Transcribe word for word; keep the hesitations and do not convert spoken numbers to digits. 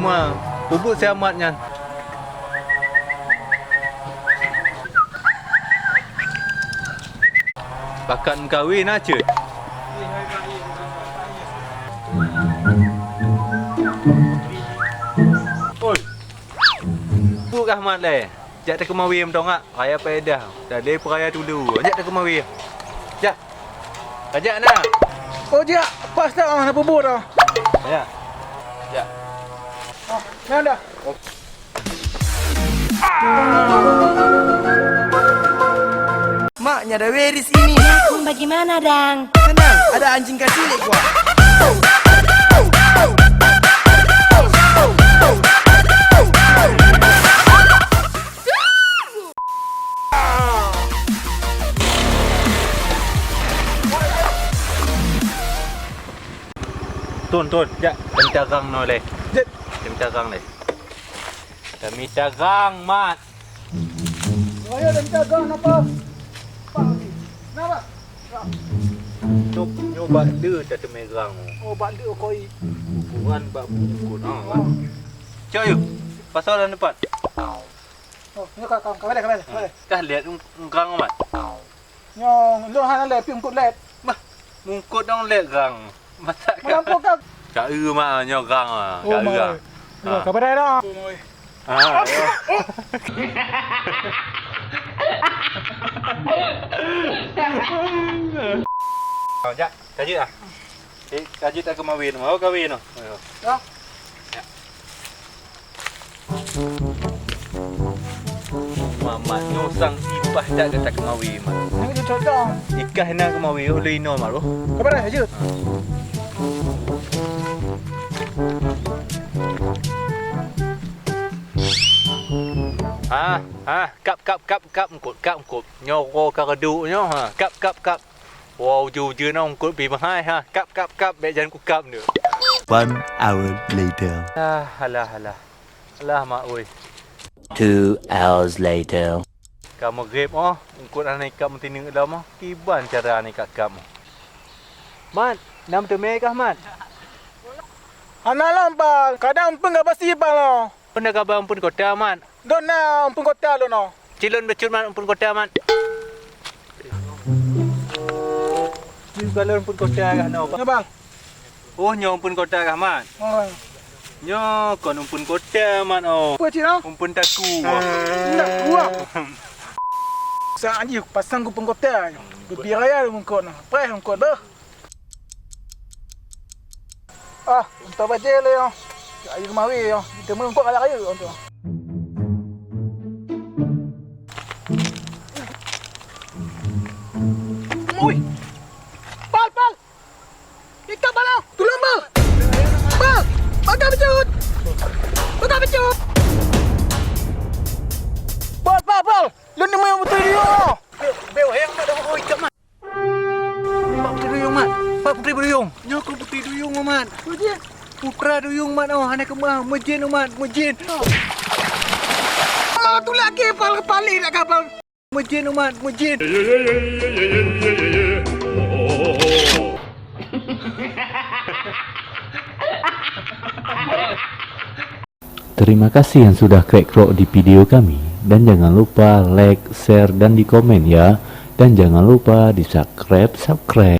Ma, peubuet si Amat nyan. Bakat meukawen na cit. Oi. Peue kah Mat lé? Jak takeumawe mantong ak, raya paedah. Dah lé peuraya tulo. Jak takeumawe. Jak. Kajak na. Oh, jak. Pas dah, ah, na peubuet dah. Ya. Jak. Ah, nyan dah. Mak, nyan ada Weris ini. Bagaimana, Dang? Tenang, ada anjing kecil di gua. Tun, Tun, jak, kami tarang nyoe lé. Jeuet. Kami tarang lé. Kami tarang, Mat. Ayo, kami tarang, napa? Pak, napa? Tok, nyoe bak le tateumé rang. Oh, bak le koi. Ukuran bak bungkot. Ha, kan? Cok, yuk. Pasal dalam tempat. Oh, nyoe ka, ka, ka, ka, ka, ka. Kah lihat rang, Mat? Nyoe, lôn hana lé, pi eungkôt lét. Bah, mungkôt dong lét rang. Masak ka. Meulampau ka. Ka eu ma nyoe rang ah. Oh, ka eu ma. Ah. Ka padai dah. Ah, ya. Oh, jak, ka jeuet ah. Eh, ka jeuet takeumawe nyoe. Oh, kawen nyoe. Ayo. Ya. Ya. Mamat nyoe sang sipah that gata keumawe, Mat. Nyoe cocok dah. Nikah na keumawe, oh, lé inoe, Mat, oh. Sabar, eh, Jut. Ha, ha, kap, kap, kap, kap, eungkôt, kap, eungkôt. Nyoe roe ka reudok nyoe, ha. Kap, kap, kap. Woe, ujeuen-ujeuen nyoe eungkôt pih meuhai, ha. Kap, kap, kap, bèk jan kukap nyoe. One hour later. Ah, alah, alah. Alah, mak oi. Two hours later. Ka meugréb oh, eungkôt hana ikap meusineuk lom oh. Kiban cara hana ikap-kap oh. Mat, na meuteumé kah, Mat? Hana lom, Pal. Kadang eumpeuen ka basi, Pal, oh. Peue na kaba eumpeuen kota, Mat? Lôn na eumpeuen kota lôn, oh. Cilôn bacut, Mat, eumpeuen kota, Mat. Ci galon eumpeuen kota kah, no? Nyoe, Bang. Oh, nyoe eumpeuen kota kah, Mat? Oh. Nyoe kon eumpeuen kota, Mat, oh. Peue cit, oh? Eumpeuen taku, oh. Ndak kuat. Sa anjing pasang ku eumpeuen kota. Leubeh raya eumpeuen kota, nah. Preh eumpeuen kota, beuh. Ah, entah bajée lé nyoe. Ayo kemari nyoe. Teuma eungkôt galak ayo nyoe. Ui. Pal, Pal. Ikap Pal, ah. Tulông, Pal. Pal, pakai pecut. Pakai pecut. Pal, Pal, Pal. Lôn neumui beutôi dia. Beu, beu, yang nak dah ikap, Mat. Pak Putri Duyung, Mat. Pak Putri Duyung. Nyoe keuh Putri Duyung, Mat. Peue jih? Putra Duyung, Mat, oh, hana keumah. Meujin, Mat, meujin. Ah, tu lagi pal kepali nak kapal. Meujin, Mat, meujin. Terima kasih yang sudah klik-klok di video kami. Dan jangan lupa like, share, dan di komen ya. Dan jangan lupa di subscribe, subscribe.